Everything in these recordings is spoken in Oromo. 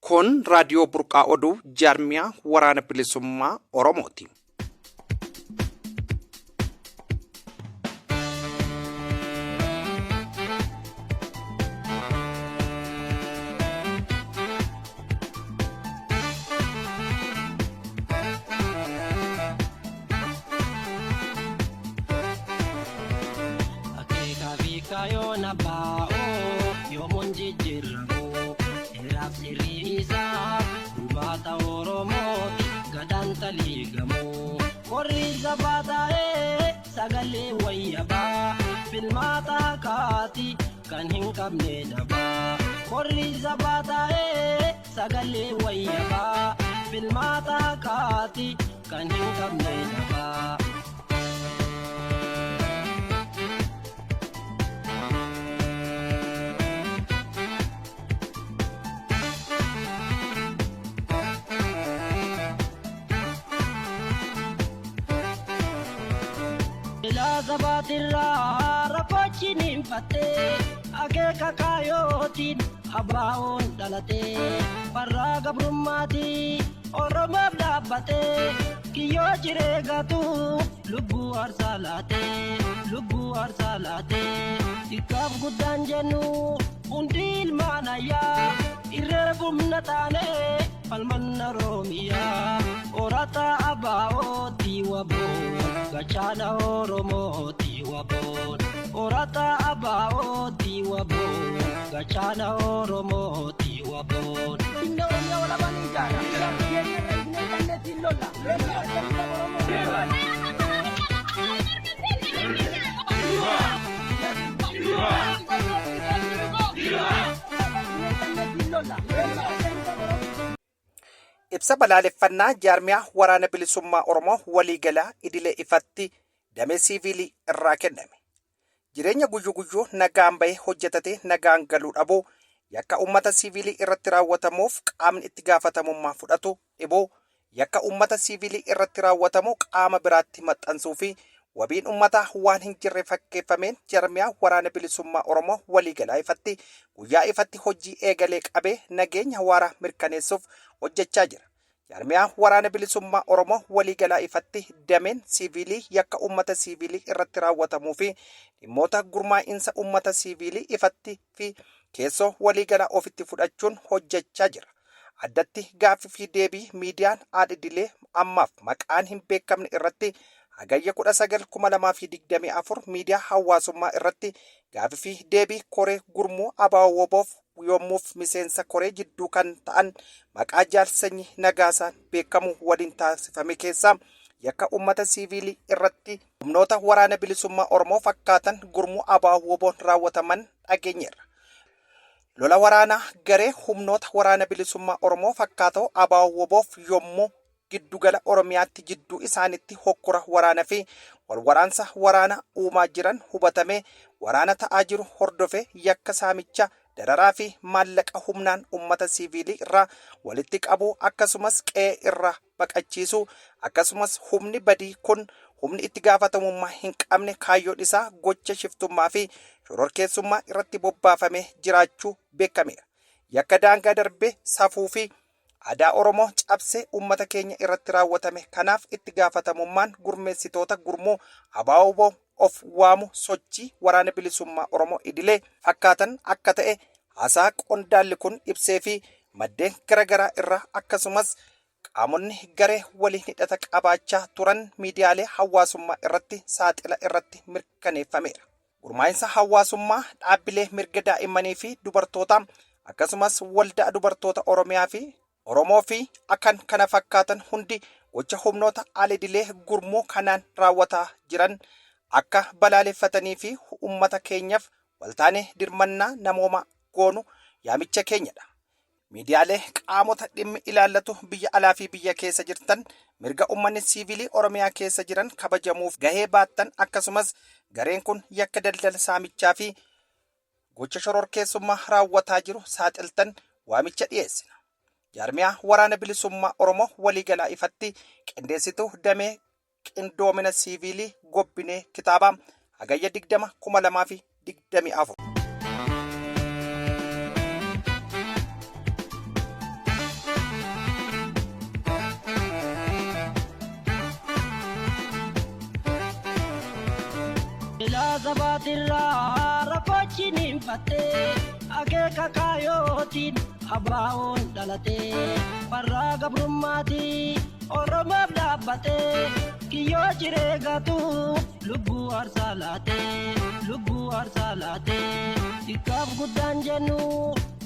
Kun raadiyoo Burqaa Oduu Jaarmiyaa Waraana Bilisummaa Oromooti. Akeekaa fi kaayoon abbaa'oo yoomuun jijjiiramu heeraaf sirrii isaa gumaata Oromooti gadaan taliigamu. Warri sabaa taa'ee sagalee wayyabaa filmaata haqaati kan hin qabne dabaa. Warri sabaa taa'ee sagalee wayyabaa filmaata haqaati kan hin qabne dabaa. Ilaa sabaatirraa rakkoochiin hinfattee akeeka kaayootiin abbaa'oon dhalatee farraa gabrummaatii Oromoof dhaabbatee kiyyoo jiree gatu lubbuu aarsaa laatee lubbuu aarsaa laatee xiqqaaf guddaan jennu hundi ilmaan ayyaa irree humna taanee falmanna Oromiyaa horata abbaa'ootii waboon gachaana Oromootii waboon horata abbaa'ootii waboon gachaana Oromootii waboon. Finna Oromiyaa walabaan ni ijaara. Keenya irra eegnee qalleettiin lolla. Ibsa balaaleffannaa jaarmiyaa waraana bilisummaa Oromoo waliigalaa idilee ifatti damee siiviilii irraa kenname. Jireenya guyyuu guyyuu nagaan bahee hojjetatee nagaan galuu dhabuu, yakka uummata siiviilii irratti raawwatamuuf qaamni itti gaafatamummaa fudhatu dhibuu, yakka uummata siiviilii irratti raawwatamu qaama biraatti maxxansuu fi wabiin uummataa waan hin jirre fakkeeffameen jarmiyaa waraana bilisummaa Oromoo waliigalaa ifatti guyyaa ifatti hojii eegalee qabee nageenya waaraa mirkaneessuuf hojjechaa jira. Jaarmiyaa waraana bilisummaa Oromoo waliigalaa ifatti dameen siiviilii yakka uummata siiviilii irratti raawwatamuu fi dhimmoota gurmaa'insa uummata siiviilii ifatti fi keessoo waliigalaa ofitti fudhachuun hojjechaa jira. Addatti gaaffii fi deebii miidiyaan aad-idilee ammaaf maqaan hin beekamne irratti hagayya 19,2024 miidiyaa hawaasummaa irratti gaaffii fi deebii koree gurmuu ABO-WBOf yommuuf miseensa koree jidduu kan ta'an maqaa Jaalsanyii Nagaasaan beekamu waliin taasifame keessaa yakka uummata siiviilii irratti humnoota waraana bilisummaa Oromoo fakkaatan gurmuu ABO-WBOn raawwataman dhageenyeerra. Lola waraanaa garee humnoota waraana bilisummaa Oromoo fakkaatoo ABO-WBOf yommuu giddugala Oromiyaatti jidduu isaanitti hokkora waraana fi walwaraansa waraana uumaa jiran hubatamee waraana ta'aa jiru hordofe yakka saamicha dararaa fi maallaqa humnaan uummata siiviilii irraa walitti qabuu akkasumas qe'ee irraa baqachiisuu akkasumas humni badii kun humni itti gaafatamummaa hin qabne kaayyoon isaa gocha shiftummaa fi shororkeessummaa irratti bobbaafamee jiraachuu beekameera. Yakka daangaa darbee safuu fi aadaa Oromoo cabsee uummata keenya irratti raawwatame kanaaf itti gaafatamummaan gurmeessitoota gurmuu ABO of waamu sochii waraana bilisummaa Oromoo idilee fakkaatan akka ta'e haasaa qondaalli kun ibsee fi maddeen garaagaraa irraa akkasumas qaamonni garee waliin hidhata qabaachaa turan miidiyaalee hawaasummaa irratti saaxila irratti mirkaneeffameera. Gurmaa'insa hawaasummaa dhaabbilee mirga daa'immanii fi dubartootaa akkasumas waldaa dubartoota Oromiyaa fi Oromoo fi akan kana fakkaatan hundi gocha humnoota al-idilee gurmuu kanaan raawwataa jiran akka balaaleffatanii fi uummata keenyaaf waltaanee dirmannaa namooma goonu yaamicha keenyadha. Miidiyaalee qaamota dhimmi ilaallatu biyya alaa fi biyya keessa jirtan mirga uummanni siivilii Oromiyaa keessa jiran kabajamuuf gahee baattan akkasumas gareen kun yakka daldala saamichaa fi gocha shororkeessummaa raawwataa jiru saaxiltan waamicha dhiyeessina. Jaarmiyaa waraana bilisummaa Oromoo waliigalaa ifatti qindeessituu damee qindoomina siiviilii gobbinee kitaabaa hagayya 20 2024. Silaa sabaatirraa rakkoochiin hinfattee akeeka kaayootiin abbaa'oon dhalatee farraa gabrummaatii Oromoof dhaabbatee kiyyoo jiree gatu lubbuu aarsaa laatee lubbuu aarsaa laatee xiqqaaf guddaan jennu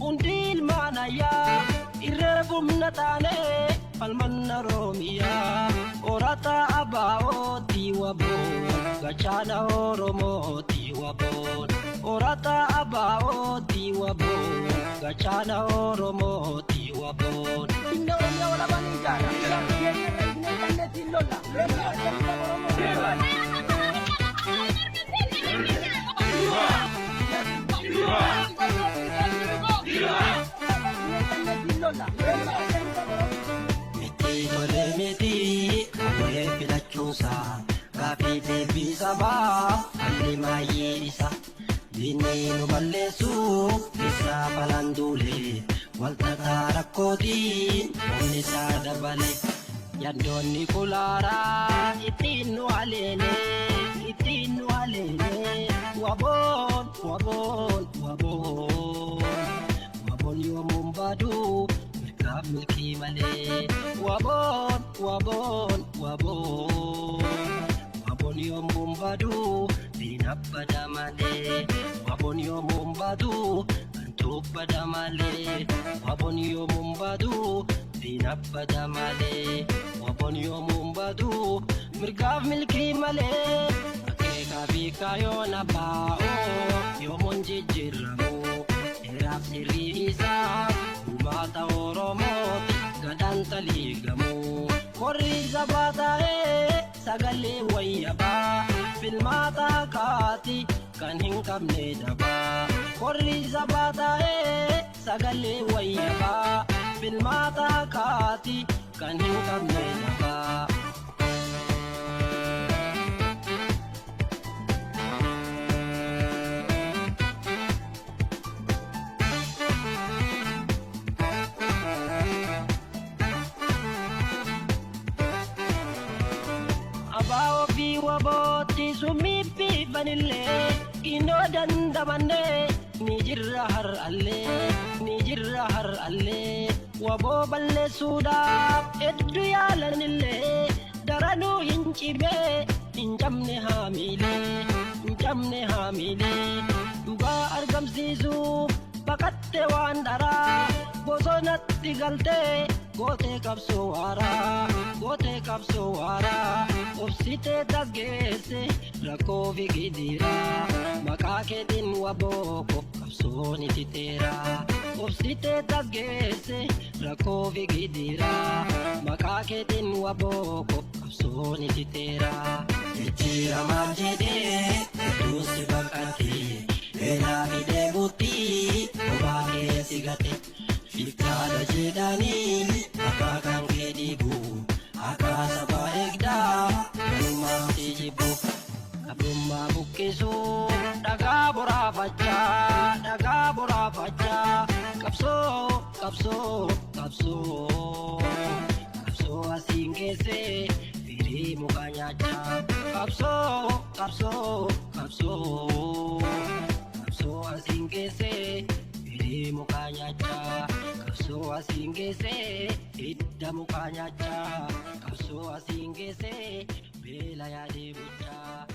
hundi ilmaan ayyaa irree humna taanee falmanna Oromiyaa horata abbaa'ooti waboon gachaana Oromooti waboon horata abbaa'ooti waboon gachaana Oromooti waboon. Finna Oromiyaa walaabaa ni ijaara. Keenya irra eegnee qalleettiin lolla. Miti tolee miti wayee filachuunsaa gaaffii deebii sabaa halli maayyee isa diinni nu balleessuuf isaa balaan duulee walxaxaa rakkootiin humni isaa dabale yandoonni kulaaraa ittiin nu aleelee ittiin nu aleelee waboon waboon waboon waboon yoomuun baaduu mirgaaf milkii malee waboon waboon waboon waboon yoomuun baaduu diinaaf bada malee waboon yoomuun baaduu hantuuf bada malee waboon yoomuun baaduu diinaaf bada malee waboon yoomuun baaduu mirgaaf milkii malee akeekaa fi kaayoon abbaa'oo yoomuun jijjiiramu seeraaf sirrii isaa uummata Oromooti gadaan taliigamu. Warri sabaa taa'ee sagalee wayyabaa filmaata kaati kan hin qabne dabaa. Warri sabaa taa'ee sagalee wayyabaa filmaata kaati kan hin qabne dabaa. Abaa'oo fi wabootti summii fanillee inoo dandamannee ni jirra har'allee ni jirra har'allee waboo balleessuudhaaf hedduu yaalanillee daranuu hin cimee hin cabne haamiilee hin cabne haamiilee dhugaa argamsiisuuf baqatte waan dharaa bosonatti galtee gootee qabsoo waaraa gootee qabsoo waaraa obsitee tasgeesse rakkoo fi gidiraa maqaa keetiin wabooko qabsoon ititeera obsitee tasgeesse rakkoo fi gidiraa maqaa keetiin wabooko qabsoon ititeera. Jijjiiramaan jedhee hedduun si baqatee beelaa fi dheebuutti bobaa kee si gate. Fiikaadha jedhanii akaakaan kee dhiibu akka sabaa eegdaa galumaa si jibbu. Gabrummaa buqqisuu dhagaa boraafachaa dhagaa boraafachaa qabsoo qabsoo qabsoo qabsoo asiin geessee firii mukaa nyaachaa qabsoo qabsoo qabsoo qabsoo asiin geessee firii mukaa nyaachaa qabsoo asiin geessee hidda mukaa nyaachaa qabsoo asiin geessee beela yaadee bulchaa.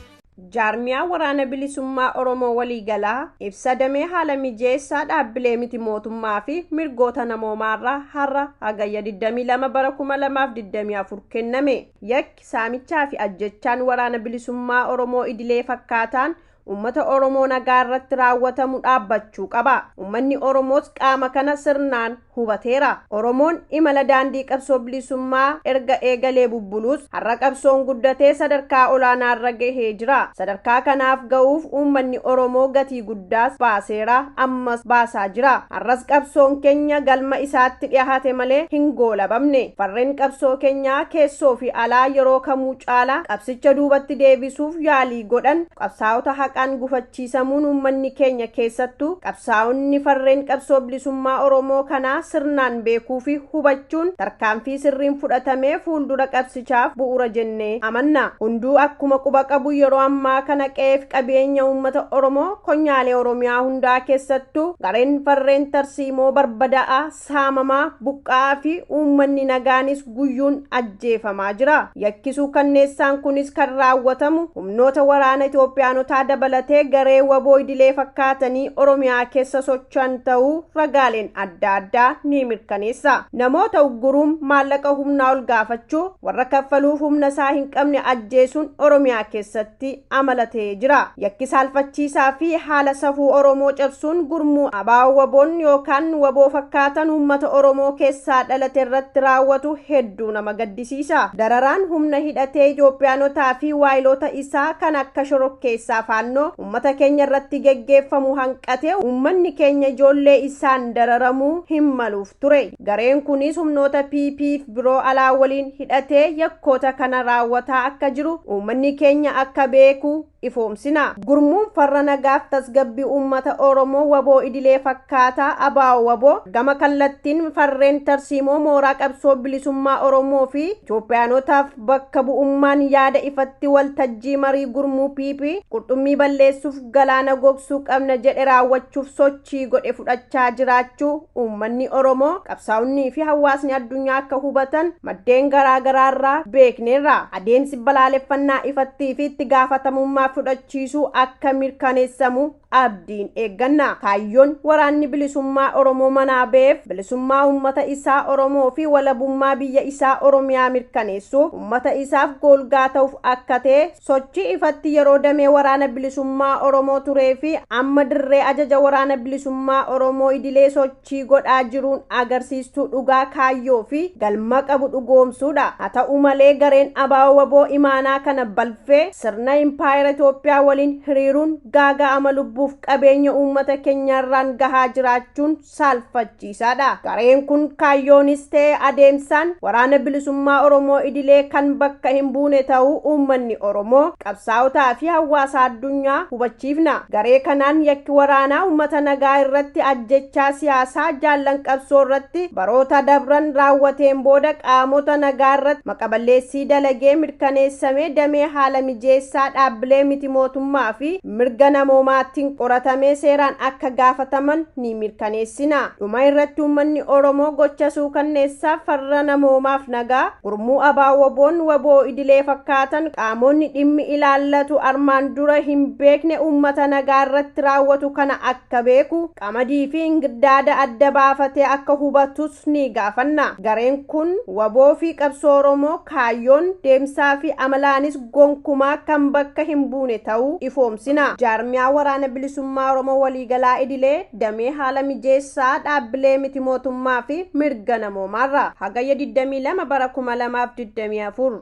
Jaarmiyaa Waraana Bilisummaa Oromoo waliigalaa ibsa damee haala mijeessaa dhaabbilee miti mootummaa fi mirgoota namoomaarraa har'a hagayya 22 bara 2024 kenname. Yakki saamichaa fi ajjechaan Waraana Bilisummaa Oromoo idilee fakkaataan uummata Oromoo nagaa irratti raawwatamu dhaabbachuu qaba. Uummanni Oromoos qaama kana sirnaan hubateera. Oromoon imala daandii qabsoo bilisummaa erga eegalee bubbuluus har'a qabsoon guddatee sadarkaa olaanaa irra gahee jira. Sadarkaa kanaaf ga'uuf uummanni Oromoo gatii guddaas baaseera, ammas baasaa jira. Har'as qabsoon keenya galma isaatti dhiyaate malee hin goolabamne. Farreen qabsoo keenyaa keessoo fi alaa yeroo kamuu caalaa qabsicha duubatti deebisuuf yaalii godhan qabsaa'ota haqaan gufachiisamuun uummanni keenya keessattuu qabsaa'onni farreen qabsoo bilisummaa Oromoo kanaa kanaa sirnaan beekuu fi hubachuun tarkaanfii sirriin fudhatamee fuuldura qabsichaaf bu'uura jennee amanna. Hunduu akkuma quba qabu yeroo ammaa kana qe'eef qabeenya uummata Oromoo konyaalee Oromiyaa hundaa keessattuu gareen farreen tarsiimoo barbadaa'aa, saamamaa, buqqa'aa fi uummanni nagaanis guyyuun ajjeefamaa jira. Yakkisuu kanneessaan kunis kan raawwatamu humnoota waraana Itoophiyaanotaa dabalatee garee waboo idilee fakkaatanii Oromiyaa keessa socho'an ta'uu ragaaleen adda addaa ni mirkaneessa. Namoota ugguruun maallaqa humnaa ol gaafachuu, warra kaffaluuf humna isaa hin qabne ajjeesuun Oromiyaa keessatti amala ta'ee jira. Yakki saalfachiisaa fi haala safuu Oromoo cabsuun gurmuu abaa'oo waboon yookaan waboo fakkaatan uummata Oromoo keessaa dhalate irratti raawwatu hedduu nama gaddisiisa. Dararaan humna hidhatee Itoophiyaanotaa fi waayiloota isaa kan akka shorokkeessaa faannoo uummata keenya irratti geggeeffamu hanqatee uummanni keenya ijoollee isaan dararamuu hin maluuf ture. Gareen kunis humnoota PP fi biroo alaa waliin hidhatee yakkoota kana raawwataa akka jiru uummanni keenya akka beeku ifoomsina. Gurmuun farra nagaaf tasgabbii uummata Oromoo waboo idilee fakkaataa abaa'oo waboo gama kallattiin farreen tarsiimoo mooraa qabsoo bilisummaa Oromoo fi Itoophiyaanotaaf bakka bu'ummaan yaada ifatti waltajjii marii gurmuu PP qurxummii balleessuuf galaana gogsuu qabna jedhe raawwachuuf sochii godhe fudhachaa jiraachuu uummanni Oromoo qabsaa'onnii fi hawaasni addunyaa akka hubatan maddeen garaagaraarraa beekneerra. Adeemsi balaaleffannaa ifattii fi itti gaafatamummaa fudhachiisuu akka mirkaneessamu abdiin eegganna. Kaayyoon waraanni bilisummaa Oromoo manaa ba'eef bilisummaa uummata isaa Oromoo fi walabummaa biyya isaa Oromiyaa mirkaneessuuf uummata isaaf golgaa ta'uuf akka ta'e sochii ifatti yeroo damee waraana bilisummaa Oromoo turee fi amma dirree ajaja waraana bilisummaa Oromoo idilee sochii godhaa jiruun agarsiistuu dhugaa kaayyoo fi galma qabu dhugoomsuudha. Haa ta'u malee gareen abaa'oo waboo imaanaa kana balfee sirna impaayera Itoophiyaa waliin hiriiruun gaaga'ama lubbuuf qabeenya uummata keenyarraan gahaa jiraachuun saalfachiisaadha. Gareen kun kaayyoonis ta'e adeemsaan waraana bilisummaa Oromoo idilee kan bakka hin buune ta'uu uummanni Oromoo qabsaa'otaa fi hawaasa addunyaa hubachiifna. Garee kanaan yakki waraanaa uummata nagaa irratti ajjechaa siyaasaa jaallan qabsoo irratti baroota dabran raawwateen booda qaamota nagaa irratti maqaballeessii dalagee mirkaneessamee damee haala mijeessaa dhaabbilee miti mootummaa fi mirga namoomaatiin qoratamee seeraan akka gaafataman ni mirkaneessina. Dhuma irratti uummanni Oromoo gocha suukanneessaa farra namoomaaf nagaa gurmuu abaa'oo waboon waboo idilee fakkaatan qaamonni dhimmi ilaallatu armaan dura hin beekne uummata nagaa irratti raawwatu kana akka beeku qamadii fi ingirdaada adda baafatee akka hubatus ni gaafanna. Gareen kun waboo fi qabsoo Oromoo kaayyoon deemsaa fi amalaanis gonkumaa kan bakka hin buune ta'uu ifoomsina. Jaarmiyaa waraana bilisummaa Oromoo waliigalaa idilee damee haala mijeessaa dhaabbilee miti mootummaa fi mirga namoomaarra hagayya 22 bara 2024.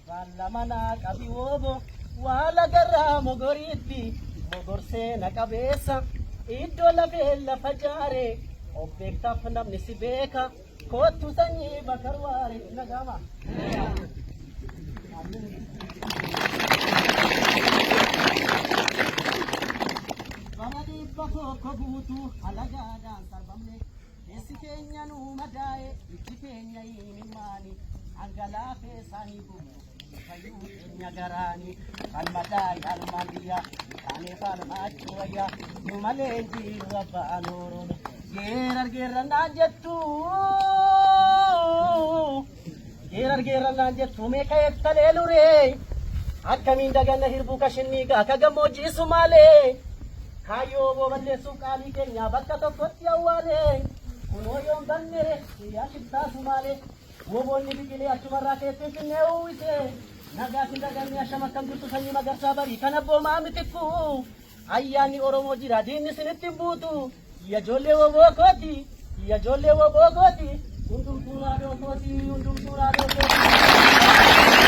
Baalamanaa qabi woobo waala garraa mogoriitti mogorsee na qabeessa iddoo lafee lafa jaare of beektaaf namni si beeka kottu sanyii bakar waare nagama. Bara dhibba tokko guutuu halagaadhaan sarbamne keessi keenya nuu madaa'e ijji keenya himimmaani dhangalaafee isaanii gumu fayyuu keenya garaani kan madaa'e halumaan biyya taanee falmaachuu wayya nu malee jiru abbaan oromo geerar geerrannaan jettu geerar geerrannaan jettu meeqa eettalee luree akkamiin daganna hirbuu kashinniigaa ka gammoojjiisu malee kaayyoo booballeessuuf qaalii keenya bakka tokkotti awwaalee kunoo yoon bannere guyyaa shibtaasu malee woboonni biqilee achumarraa keessi finnee uwwise nagaatiin daganni asham akkam jirtu sanyii magarsaa barii kan abboomaa mitikku ayyaanni Oromoo jira diinni isinitti hin buutu iyya ijoollee woboo kooti iyya ijoollee woboo kooti hundumtuu raadoo kooti hundumtuu raadoo kooti.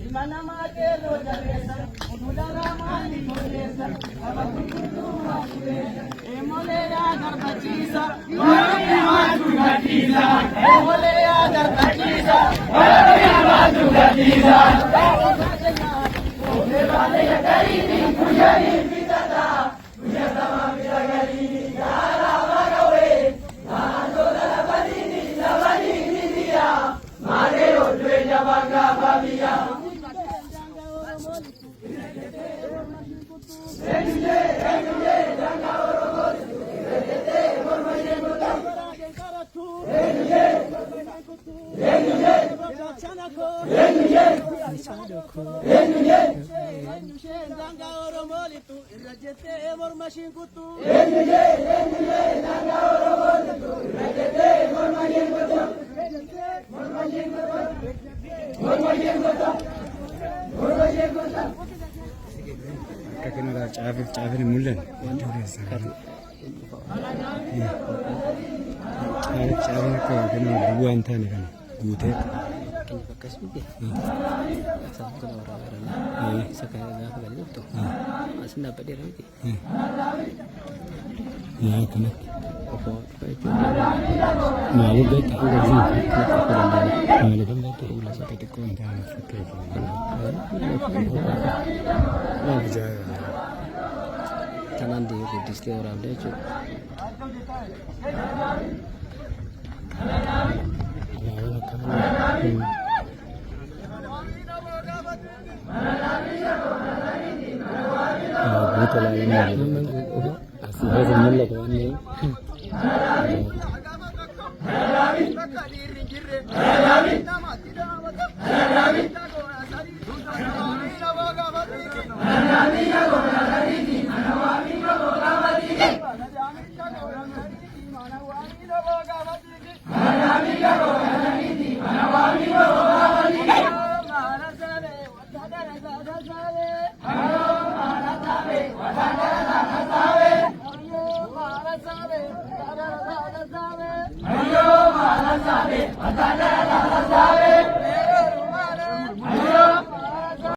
Ilma namaa qeerroo jabeessan fuuldura maali tolleessan saba qulqulluu maali Emolee yaa garbachiisa warri maatu gadhiisa emolee yaa garbachiisa warri maatu gadhiisa. Akka kanarraa caafiif caafin hin mul'anne. Caafiif caafin akka kanuma duwwaa hin taane kana guutee. Yaa akkanatti. Maaliif beekta? Maaliif hin beektu? Akka xiqqoo hin taane fakkeessa. Kanaan deemee guddistee waraabdee jechuudha. Alaabaan akkana. Guutuu ilaalan asii keessa mul'atu waan ta'eef. Ayo